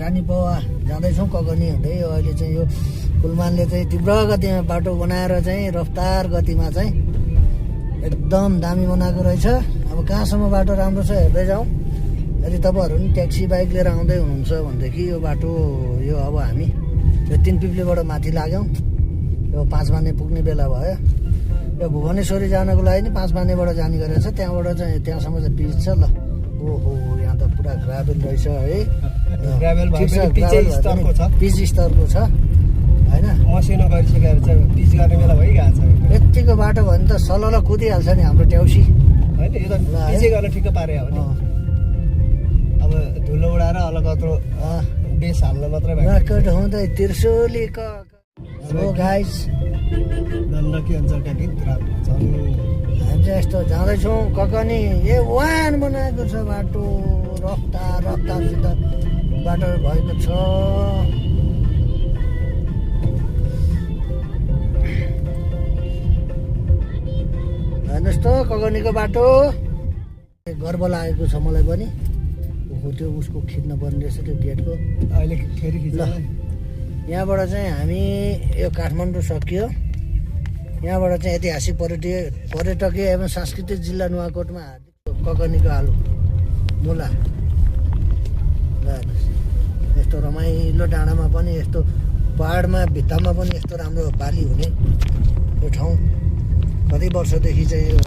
रानीपौवा जाँदैछौँ ककनी हुँदै। अहिले चाहिँ यो कुलमानले चाहिँ तीव्र गतिमा बाटो बनाएर चाहिँ रफ्तार गतिमा चाहिँ एकदम दामी बनाएको रहेछ। अब कहाँसम्म बाटो राम्रो छ हेर्दै जाउँ। यदि तपाईँहरू पनि ट्याक्सी बाइक लिएर आउँदै हुनुहुन्छ भनेदेखि यो बाटो यो अब हामी यो 3 पिप्लेबाट माथि लाग्यौँ। यो 5 माने पुग्ने बेला भयो। यो भुवनेश्वरी जानको लागि नि 5 मानेबाट जाने गरेको छ। त्यहाँबाट चाहिँ त्यहाँसम्म चाहिँ पिच छ। ल ओहो यहाँ त पुरा ग्राभेल रहेछ है। पिच स्तरको छ होइन। मसिनो गरिसकेर चाहिँ पिच गर्ने बेला भइगएको छ। यतिको बाटो भयो भने त सलल कुदिहाल्छ नि हाम्रो ट्याउसी होइन। यो त पिचै गर्न ठिक्क पारे हो नि। अब धुलो उडाएर अलगत्रो बेस हाल्न मात्रै रकेट हुँदै त्रिशुलीको गाइस गण्डकी अञ्चलका गीत हामी चाहिँ यस्तो जाँदैछौँ ककनी। ए वान बनाएको छ बाटो रफ्तारसित बाटो भएको छ। हेर्नुहोस् त ककनीको बाटो। गर्व लागेको छ मलाई पनि। त्यो उसको खिच्न पर्ने रहेछ त्यो गेटको। अहिले फेरि खिच्छ। यहाँबाट चाहिँ हामी यो काठमाडौँ सकियो। यहाँबाट चाहिँ ऐतिहासिक पर्यटकीय एवं सांस्कृतिक जिल्ला नुवाकोटमा ककनीको आलु मुला। ल यस्तो रमाइलो डाँडामा पनि यस्तो पहाडमा भित्तामा पनि यस्तो राम्रो बाली हुने यो ठाउँ। कति वर्षदेखि चाहिँ यो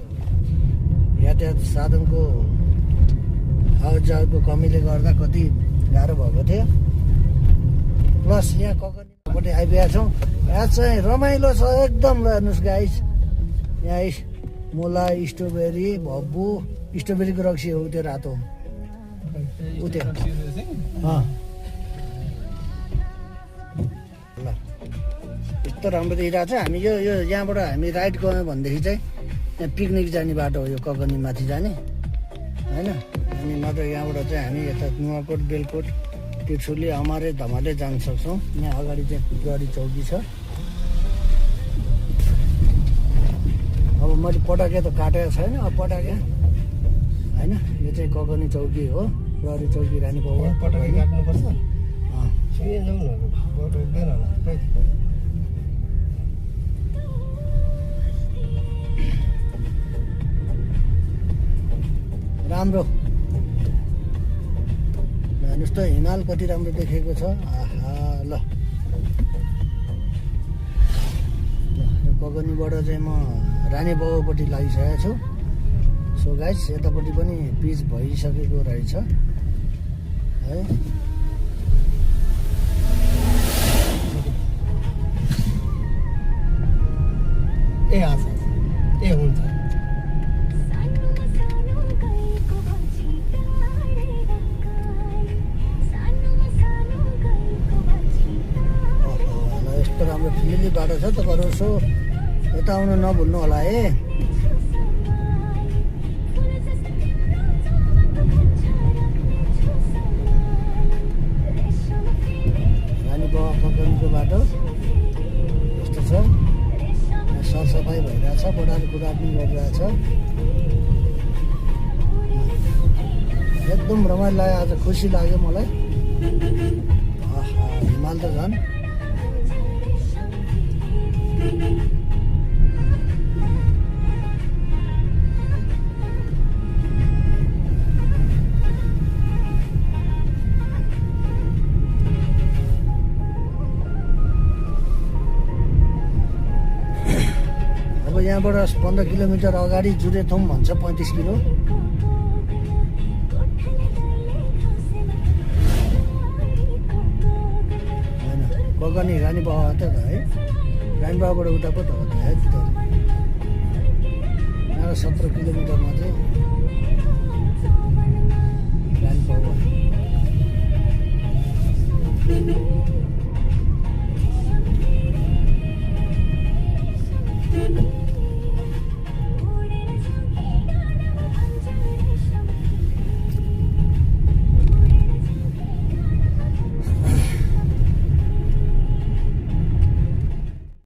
यातायात साधनको आवतजावतको कमीले गर्दा कति गाह्रो भएको थियो। प्लस यहाँ ककनीपट्टि आइपुगेका छौँ। यहाँ चाहिँ रमाइलो छ एकदम। हेर्नुहोस् गाइस यहाँ मुला स्ट्रबेरी भब्बु स्ट्रबेरीको रक्सी हो त्यो रातो उ त्यो ल यस्तो राम्रो देखिरहेको छ। हामी यो यहाँबाट हामी राइड गयौँ भनेदेखि चाहिँ यहाँ पिकनिक जाने बाटो हो यो ककनी माथि जाने होइन। अनि नत्र यहाँबाट चाहिँ हामी यता नुवाकोट बेलकोट त्रिशुली हमारे धमाले जान सक्छौँ। यहाँ अगाडि चाहिँ गरी चौकी छ। अब मैले पटाके त काटेको छैन। अब पटाके होइन यो चाहिँ ककनी चौकी हो। गरी चौकी रानीपौवा पटाके काट्नुपर्छ। राम्रो हेर्नुहोस् त हिमाल कति राम्रो देखेको छ। आहा ल यो ककनीबाट चाहिँ म रानीपौवापट्टि लागिसकेको छु। सो गाइस यतापट्टि पनि पिच भइसकेको रहेछ है। ए आज ए हुन्छ। यस्तो राम्रो फिलिली बाटो छ। तपाईँहरू यसो यता आउनु नभुल्नु होला है। रानीपौवा ककनीको बाटो यस्तो छ। सरसफाइ भइरहेछ। बडाले कुरा पनि गरिरहेछ। एकदम रमाइलो लाग्यो। आज खुसी लाग्यो मलाई। आहा हिमाल त झन् यहाँबाट 15 किलोमिटर अगाडि जुरेथुम भन्छ 35 किलो। होइन ककनी रानीपौवा त है। रानीपौवाबाट उता पो त हो त है। 17 किलोमिटरमा चाहिँ रानीपौवा।